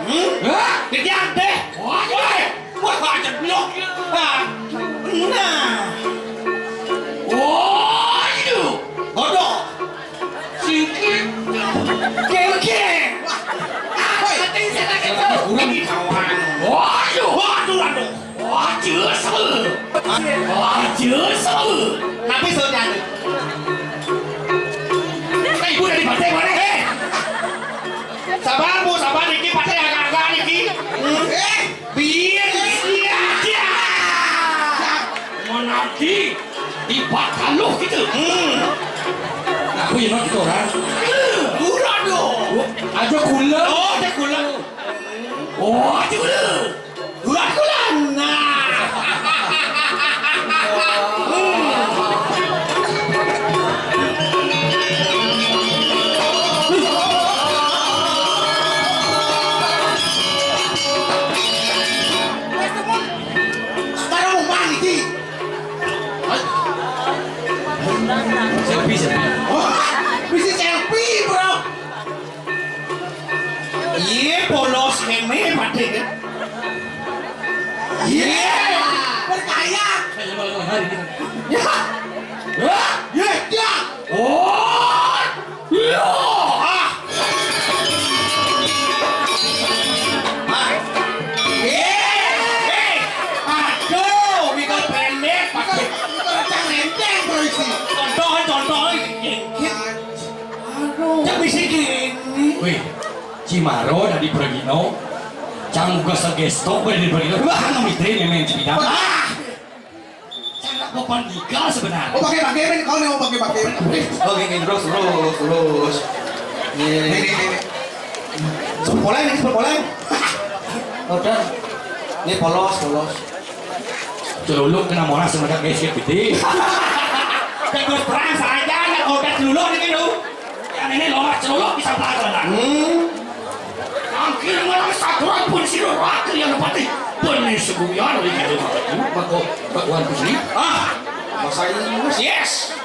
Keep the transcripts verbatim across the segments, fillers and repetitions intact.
Hmm? Hah? Kejar deh. Wah, woi. Wah, jeblok. Ah. Nah. Waduh. Godok. Singkir. Gengkeng. Wah. Woi. Kurang kawan. Waduh. Waduh, waduh. Wah, jelas. Wah, jelas. Tapi soalnya. Eh, ibu dari partai mana? Eh. Sabar, Bu, sabar niki, partai agak-agak niki. Hmm. Eh, biar sia. Menanti di bakaluh gitu. Hmm. Aku yang gitu kan. Kurang dong. Aja kula. Oh, aja kula. Oh, aja kula. Bulan-bulan. Nah. Sekarang mau mandi, Ki. Selfie, selfie. Wah, bisa selfie, bro. Iya, polos kene, Pak. Iya, percaya. Ya. Ya. Ya, ya. Oh. Ya. Ah. Ah. Eh, eh. Aduh, mikir pendek, Pak. Mikir rencang renteng, bro, isi. Contoh, contoh, ini. Aduh. Cak bisi gini. Wih, Cimaro dari Pergino. Cang gesto-gesto dari Pergino. Wah, anu mitri memang cipita. Wah. Sangat bepan tiga sebenarnya. Oh, pakai-pakai, men. Kau nih mau pakai-pakai, men. Oke, oke, terus, terus, terus. Nih, nih, nih, nih. Super polem, ini super polem. Udah. Ini polos, polos. Celuluk kena moras sama gak guys, gede. Terus terang saja, nggak udah celuluk nih, lu. Yang ini lorak celuluk bisa pelajaran. Hmm. Angkir ngarang saturan pun sira rakyat yang nepati. Benih segumian oleh kita. Maka bakuan kusli. Ah, bahasa Inggris. Yes.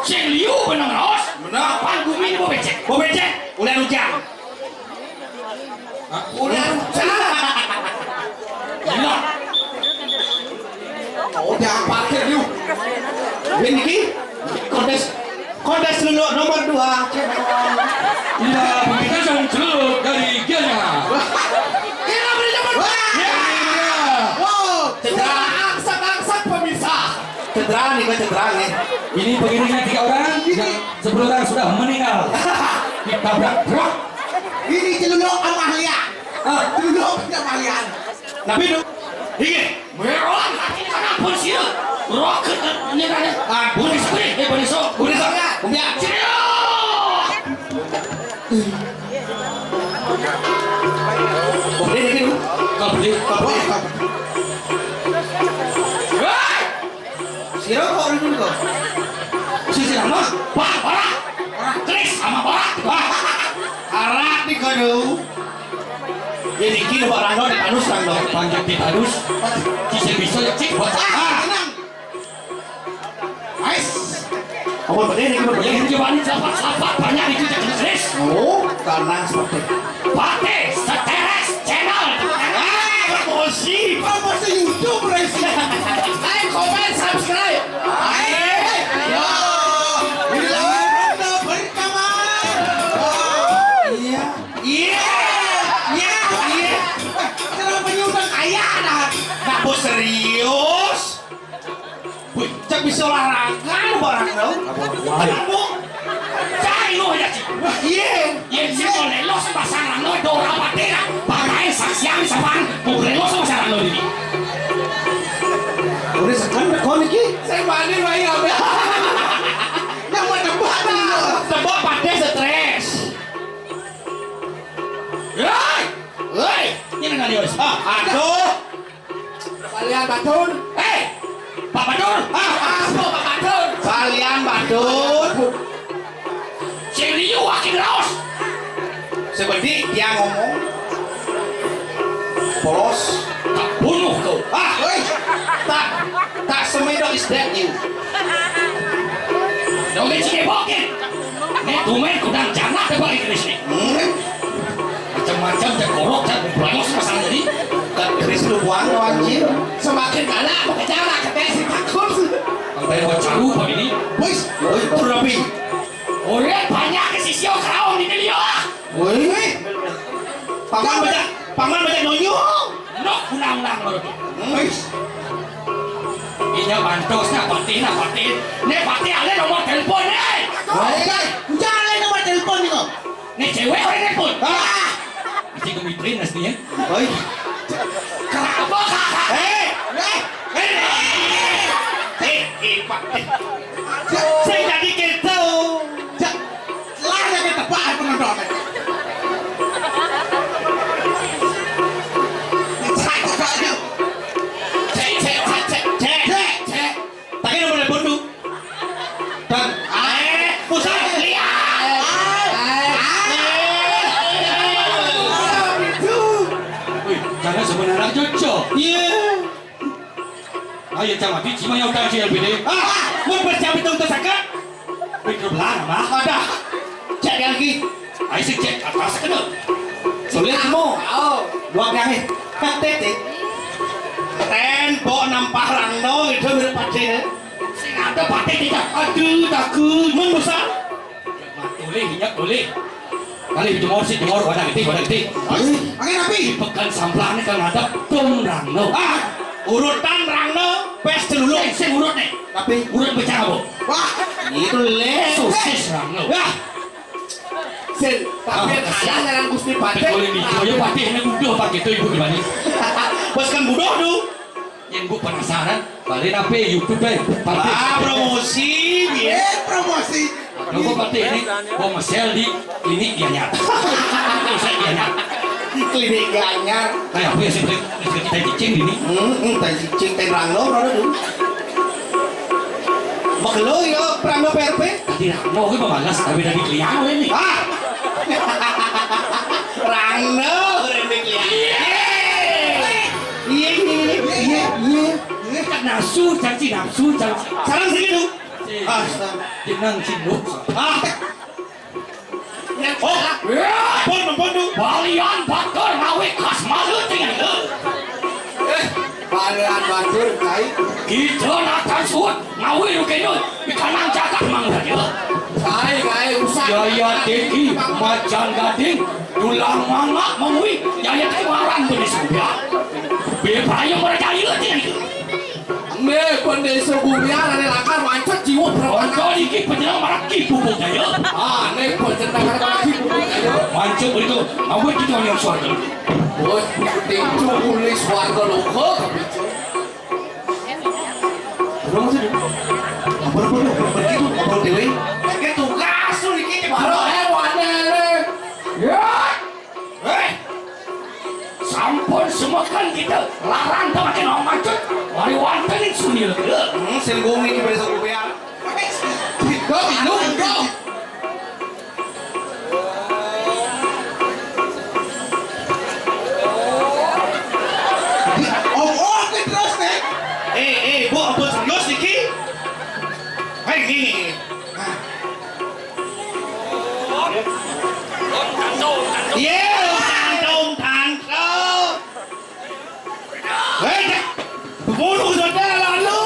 Sing liu benang raos. Benar. Apal bumi ini mau becek. Mau becek. Udah hujan. Hah? Udah hujan. Gila. Oh, jangan pakai, yuk. Ini ki kontes, kontes dulu nomor dua. Iya, begitu yang celuk dari Gianya. Wah. Kita beri tepuk tangan. Wah. Ya. Wow. Cedera. Sudah angsak-angsak pemirsa. Cedera nih, Bang, cedera nih. Ini begini tiga orang, ini. Yang sepuluh orang sudah meninggal. Ditabrak truk. Ini celuluk Amalia. Ah, celuluk Amalia. Tapi itu. Iya. Meron hati anak pun sih. Roh ke ini kan. Ah, Boris, eh, Boris, oh, Boris, oh. Umbia. Serius. Kau beli lagi dulu. Kau beli, kau beli. Hei! Sira kok ribut kok? Sisi nama? Pak, ora. Ora. Tris sama ora. Arak di kono. Ya niki lho Pak Rano di Tanus, Rano. Panjang di Tanus. Sisi bisa ya, Cik, buat. Ah, tenang. Ais. Apa bener iki, Pak? Yang coba ini sahabat-sahabat banyak itu jadi Tris. Oh, tanah seperti. Pate Stres Channel. Ah, promosi. Promosi YouTube, Res. Like, comment, subscribe. Ayo. Bila anda berkawan. Iya. Iya. Iya. Iya. Kenapa nyundang kaya dah? Nah, bos serius. Wih, cak bisa olahraga barang tau. Apa? Cari lu aja, Cik. Wah, iya. Yen sing mau lelos pasang anu do ora pati lah. Pakai saksian sapan. Mau lelos pasang anu ini. Udah sekan kon iki. Saya mandi wae ya. Yang mau tembak dulu. Tembak pada stres. Hei! Hei! Ini nggak lios. Ah, aduh. Kalian Batur. Hei! Pak Batur. Ah, apa Pak Batur? Kalian Batur. Sing liu wakin raos. Seperti dia ngomong. Polos. Tak bunuh kau. Ah, woi. Tak, tak semedok is that you. Dong, dia cekik bokit. Nek Tumben kudang jana tebak keris ni. Hmm. Macam-macam cak korok, cak brangos pasang jadi. Kat keris lu buang lo anjir. Semakin galak, pakai jana kata si takut. Sampai buat caru apa ini? Wis, woi, tur rapi. Orang banyak ke sisio keraung ini liok. Woi, woi. Paman baca, paman baca nonyo. Nok ulang-ulang baru. Wis. Iya bantos nak patin, nak patin. Nek patin ada nomor telepon nek. Woi, ujar ada nomor telepon ni kau. Nek cewek orang telepon. Ah. Mesti kemitrin aslinya. Woi. Kenapa kakak? Eh, eh, eh, eh, eh, Pak. Saya jadi keto. Lah, saya tepak aku nonton. Cek, cek, cek, cek, cek, cek, cek. Tadi nomor telepon tu. Dan, eh, pusat. Lihat. Wih, jangan sebenarnya cocok. Iya. Ayo, cama, di cima yang utang cil, bini. Ah, mun persiap itu untuk sakat. Pikir belah, apa? Ada. Cek lagi. Ayo, si cek atas kena. Sulit semua. Oh. Dua kali. Katet, eh. Ten, bo nampah rangno, itu mirip patin, eh. Sing ada patin tidak. Aduh, takut. Mun besar. Tulih, inyak tulih. Kali jemur si jemur, wadah gede, wadah gede. Angin api. Di pekan samplah ni kan ada pun rangno. Ah, urutan rangno, pes dulu. Sing, sing urut ni. Tapi urut pecah, Bu. Wah, itu le. Sosis rangno. Wah. Sing, tapi ada ngaran Gusti Patih. Betul ini, Joyo Patih ini buduh, Pak, gitu, Ibu, gimana? Bos kan buduh tu. Yang Bu penasaran, balik apa YouTube, eh? Patih. Ah, promosi, dia promosi. Aku Patih ini, mau mesel di klinik Gianyar. Saya Gianyar. Di klinik Gianyar. Kayak apa ya sih, Bli? Bisa kita cicing ini? Hmm, hmm, tadi cicing, tadi rangno, rangno tu. Makelo ya, rangno P R P. Tadi rangno, gue pembalas, tapi tadi kliang ini. Ah! Rangno, rangno kliang. Iya, iya, iya, iya, iya. Kan nafsu, janji nafsu, janji. Sarang sini tu. Ah, jenang sinu. Ah. Oh, ampun, ampun, Tu. Balian batur ngawi khas malu tinggi. Eh, balian batur, kai. Kita nak suut ngawi rukenu. Ikan nang cakap mang raja. Kai, kai, usah. Jaya tinggi, macan gading, tulang mangak mengui, jaya tiwaran beri sumpah. Bebaya merajaya tinggi. Nih, kondisi bumi ada lakar mancet jiwa. Ojo niki penyelam marang Ki Pupuk Jaya. Ah, nih, penyelam marang Ki Pupuk Jaya. Mancep itu, awet kita yang swarga. Woi, tinju uli swarga loka. Apa sih? Apa, apa, apa, apa gitu? Apa dewe? Ini tugas lu niki, baru, eh, wadah, eh. Ya. Eh, sampun semekan kita larang ta makin orang macut. Mari wonten ing suni lho. Hmm, sing wengi iki besok kuwi ya. Go, minum, go. Oh, oh, aku terus nih. Eh, eh, Bu, ampun serius iki. Hei, gini. Nah. Iya, tantung, tantung. Hei, bulu sudah lalu.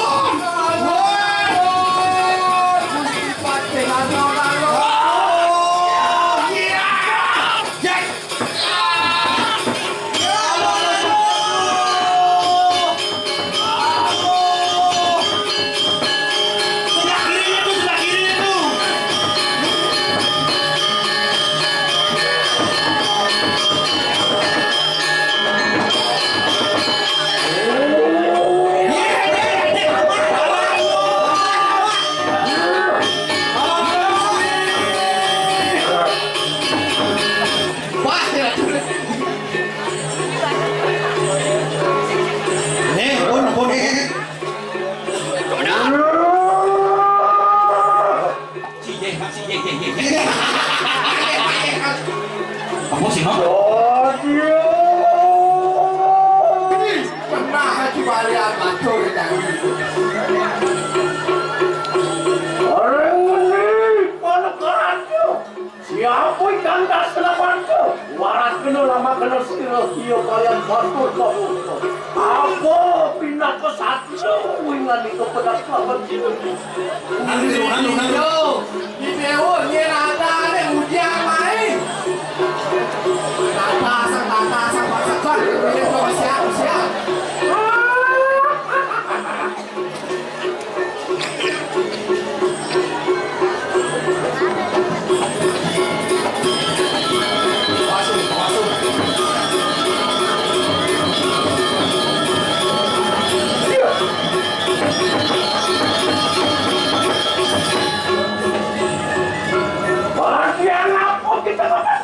Kang Dasna Panca, warakena lamakena sira iya kalian batur batur. Apa pinaka satya winganing kepedak lawan jiwa? Anu, anu, anu. Yo, di Dewa, nyen ada, ada ujian main. Tata, sang tata, sang paksa, sang. Ini kok siap, siap. Bagian apa kita makan?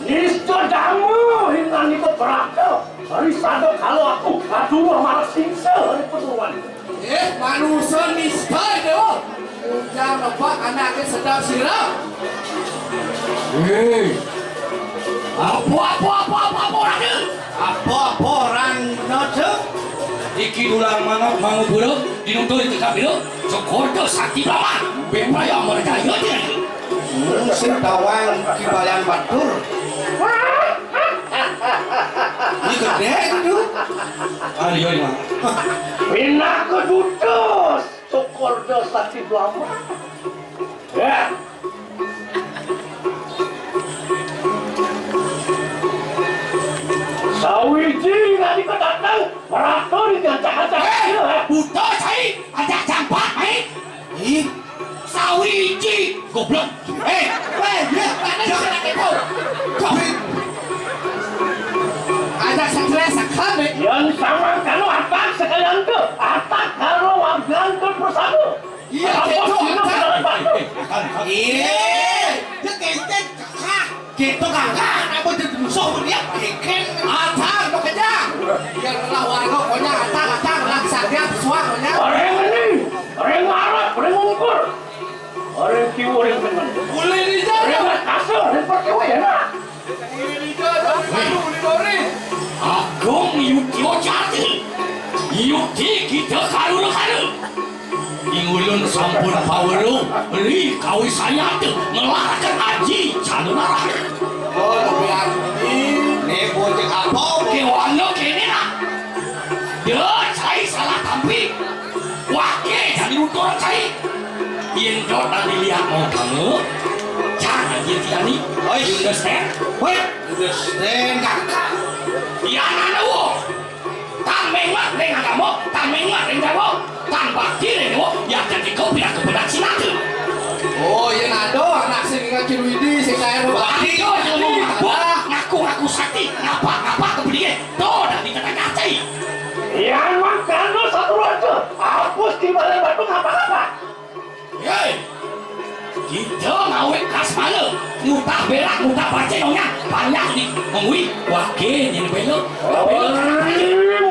Nista dama hinganika beraka, risada kala aku, aduh, marah singsa, hari petuan. Eh, manusa nista, Dewa. Ujang nebak anake sedap sira. Hei. Apa, apa, apa, apa, apa, orang tu? Apa, apa, orang nada? Iki dulang manuk, manuk buruk, dinutur di tegap hidup, sekolah sakti lama, bebaya merjaya dia. Hmm, sing tawang Ki Bayan Batur. Ini gedé gitu. Ah, iya, iya. Pinaka dutus, Cokorda Sakti Blama. Ya. Sawiji nalika datang, merata digancang-gancang. Eh, buta, Cai. Ajak jampat, Mai. Ih, sawiji goblok. Eh, eh, ya, mana sih anak itu? Jawab. Ada stres sekali. Yang sama kalau atak sekalian ke atak kalau wagan ke persama. Iya, apa gitu, sih, atak. Iya, dia keintet kakak. Gitu kakak, apa dia musuh dia? Bikin atak, lo kerja. Biar lah warga, pokoknya atak, atak, lah kesaktian, pesuah, pokoknya. Orang ini, orang ngarep, orang ngukur. Orang kiwa, orang pengen. Boleh dijawab. Orang kasar, orang pertiwi, ya, nak? Boleh dijawab, orang kandung, orang dori. Agung Yudya Jati. Yudhi kita karuna-karuna. Ing ulun sampun pawruh, ri kawisayat, ngelaraken aji, jalur arah. Oh, tapi aku ini, nih, bocah apa? Oke, wanda kene, nak. Dé, cai salah tampi. Wake, jani nutur cai. Yén dot tadi lihat mau kamu, jangan dia tiani. Oi. You understand? Woi, understand, kakak. Iya, nana, wo. Tan mengat ring agama, tan mengat ring Jawa, tan bakti ring Jawa, ya dadi kau pindah ke benak sinatu. Oh, yén ada anak sing ingat Cil Widi, sing kaya bakti. Bakti, kau yang mau ngaku, ngaku-ngaku sakti, ngapak-ngapak ke beliau. Tuh, dah dikata-katai. Yan mangkana satu raja, apus di balai batu ngapa-ngapa. Hei, kita ngawé kasmana, ngutah berak, ngutah pacé nyonya, panjang di mengwi, wake nyén bela. Bela.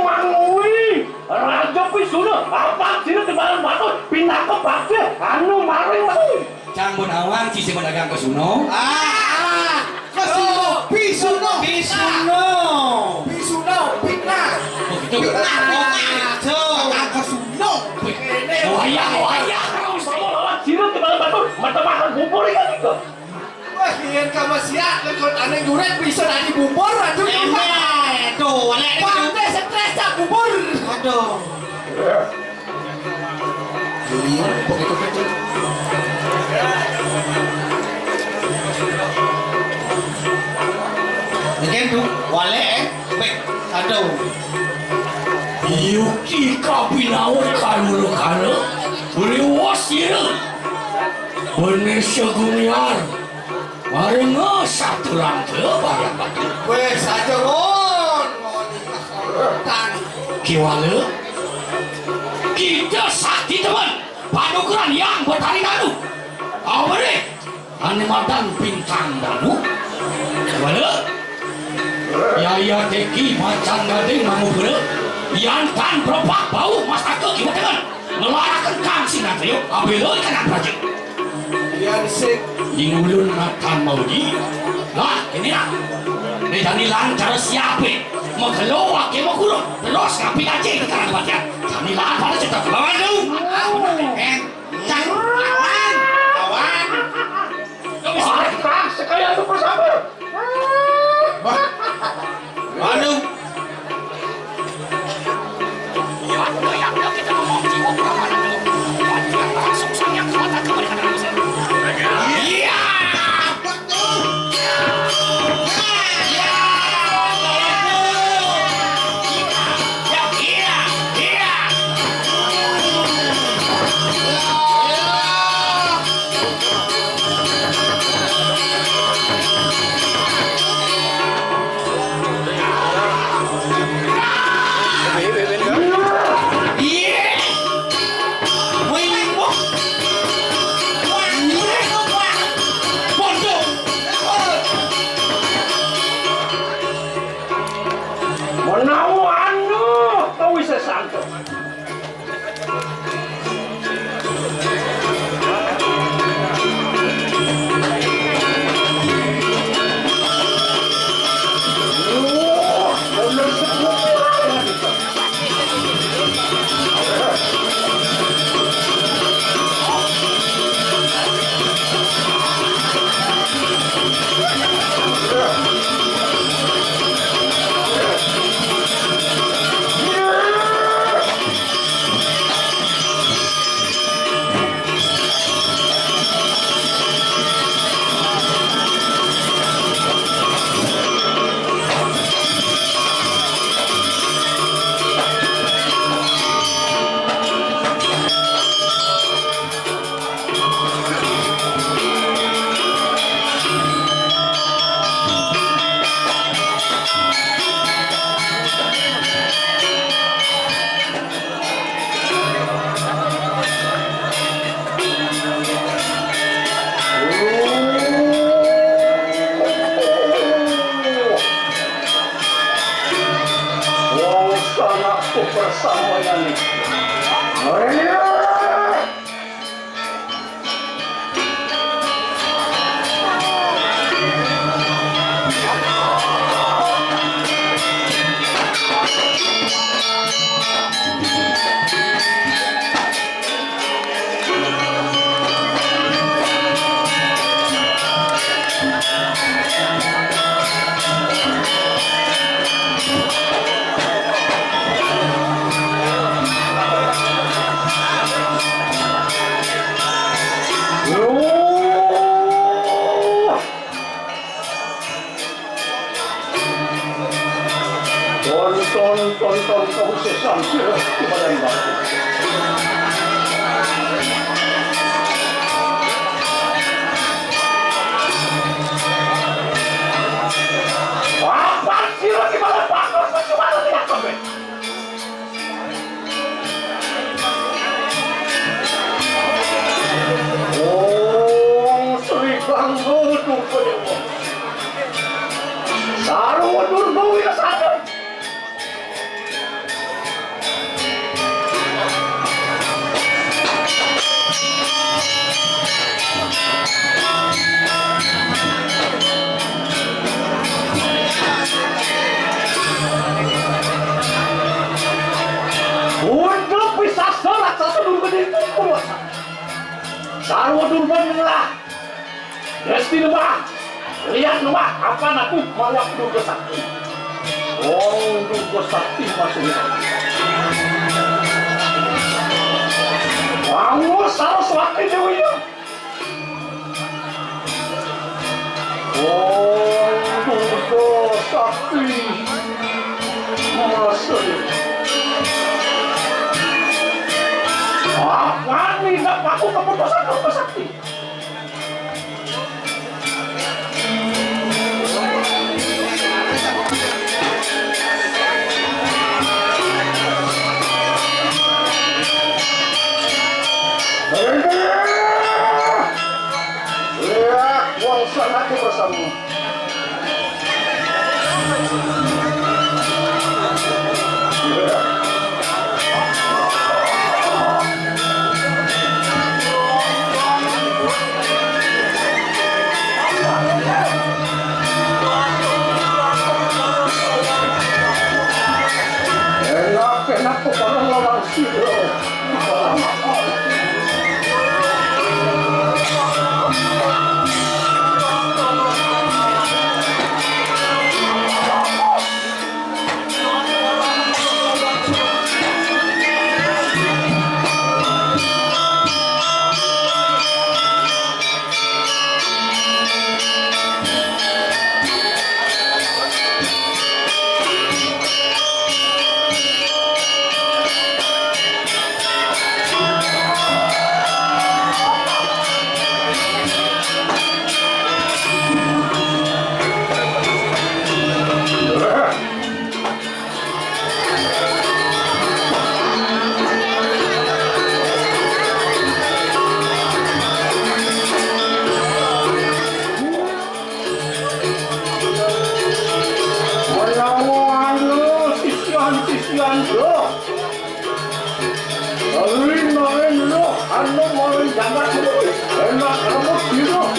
Mangwi, raja pisuna, apa sira timbalan batu, pinaka pacé, anu maring mati. Cang mun awang, cici pedagang kesuna. Ah, ah. Kesuno, Bisuno. Bisuno. Bisuno, fitnah. Oh, gitu. Fitnah. Oh, gitu. Kakang Kesuno. Wih, wayah, wayah. Sama lawan sira ke dalam batu, mata makan bubur ya gitu. Wah, yén kamu siap, lekon aneh juret bisa dari bubur, aduh. Enak, tuh, walek. Pandai stres tak bubur. Aduh. Iya, begitu, begitu. Ini tuh, walek, eh. Baik, aduh. Yuki kabinawa kalulu-kalu, liwas ira. Bener segumiar. Marenga saturan teu bayang batu. Wéh, saja, Won. Tan. Kiwala, kita sakti temen, panukuran yang betari nganu. Awere, ane madan bintang danu. Kiwala, yaya teki macan gading mangupura, yantan berepak bau mastaka kiwa tengen. Ngelaraken kang sinatrio, abela ikan praja. Yan sik. Ing ulun matan maudi. Lah, ini lah. Né jani lan cara siape. Makelo wake makurung. Terus ngapi aja ke tanah kematian. Jani lan pada cetak. Lawan lu. Ah, bener, Ken. Cang, lawan. Lawan. Kau bisa. Atas, Sekalian tuh bersama. Wah. Anu. Iya. Menawa anu, kau bisa sanggup. Wong sanakku bersama yang Tonton, tonton, kau sesam sira di badan batu. Papan sira di badan batu, percuma tidak sampai. Om Sri Banggo Durga Dewa. Sarwa Durga Wirasana. Untuk pisasa raksasa Durga itu kuasa. Sarwa Durga ngelah. Desti nembah. Lihat nembah, apa aku malah Durga Sakti. Wong Durga Sakti masuk. Wong Saraswati Dewi. Wong Durga Sakti masuk. Apa nih, nggak paku keputusan Durga Sakti? Lihat, wong sangat bersama.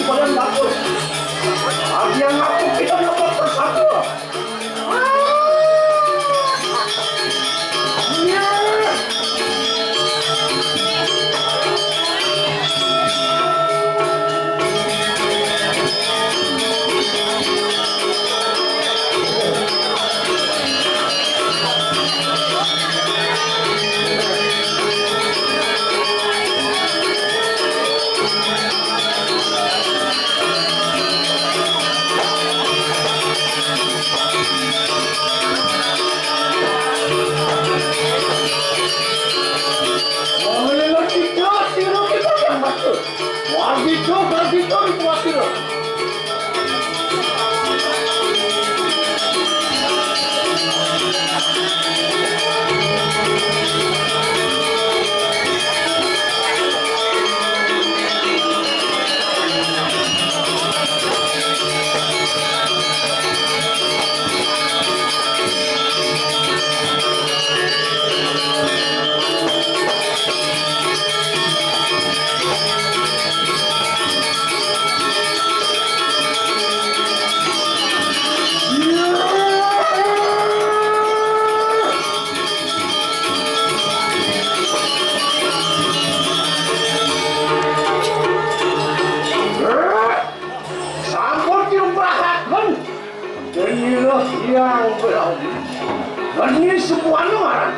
Kalian bagus. Bagian aku kita dapat bersatu. Sampun diumpahakun. Inilah yang berani. Berani semua orang.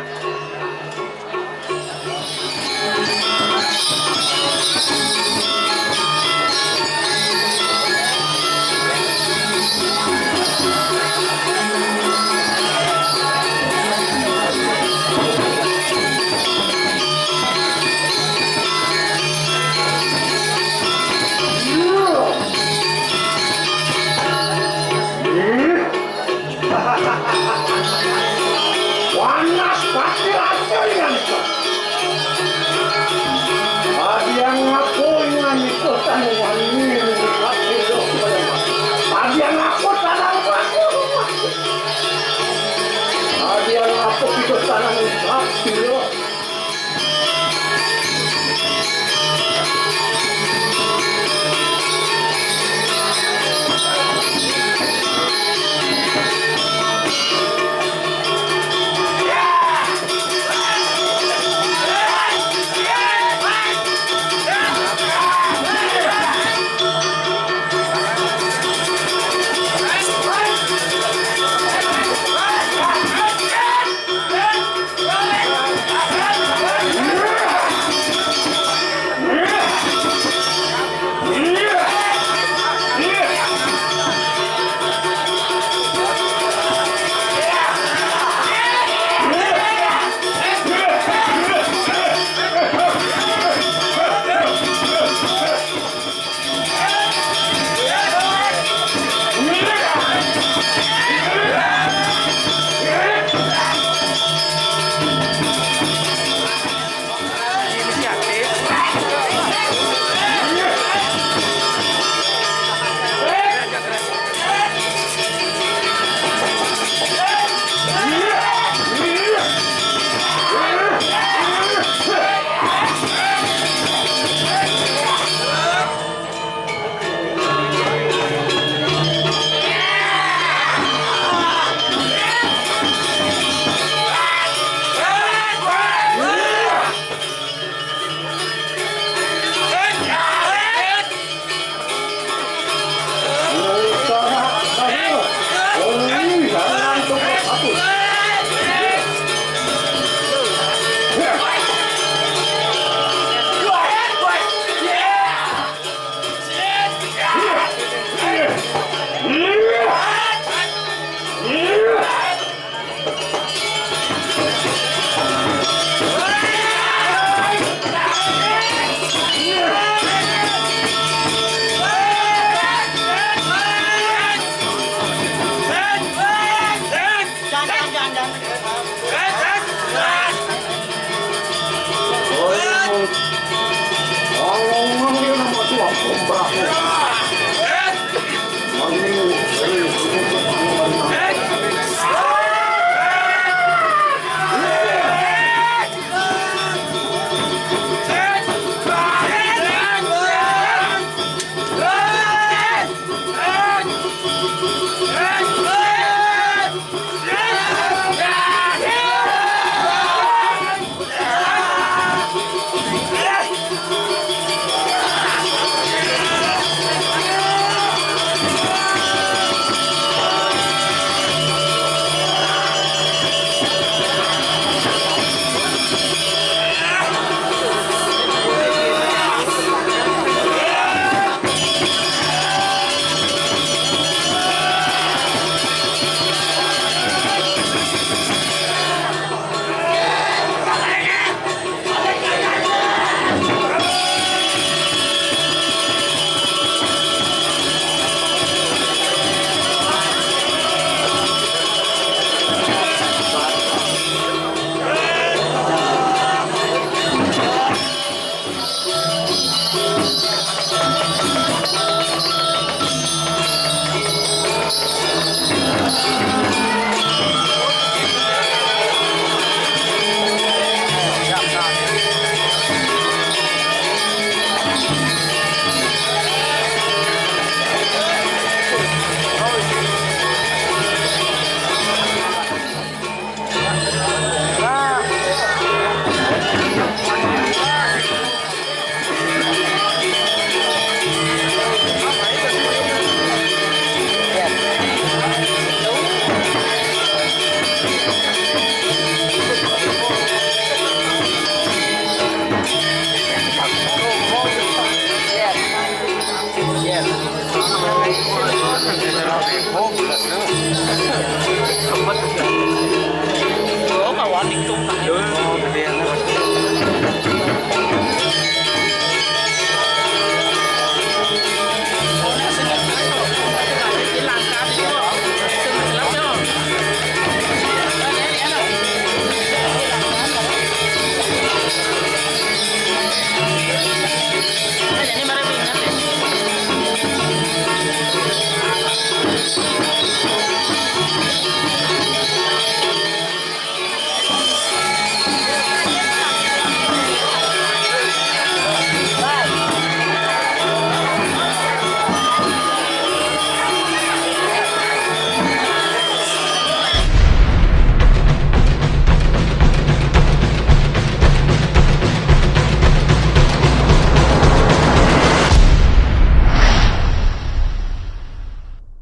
Panas pati racun kan.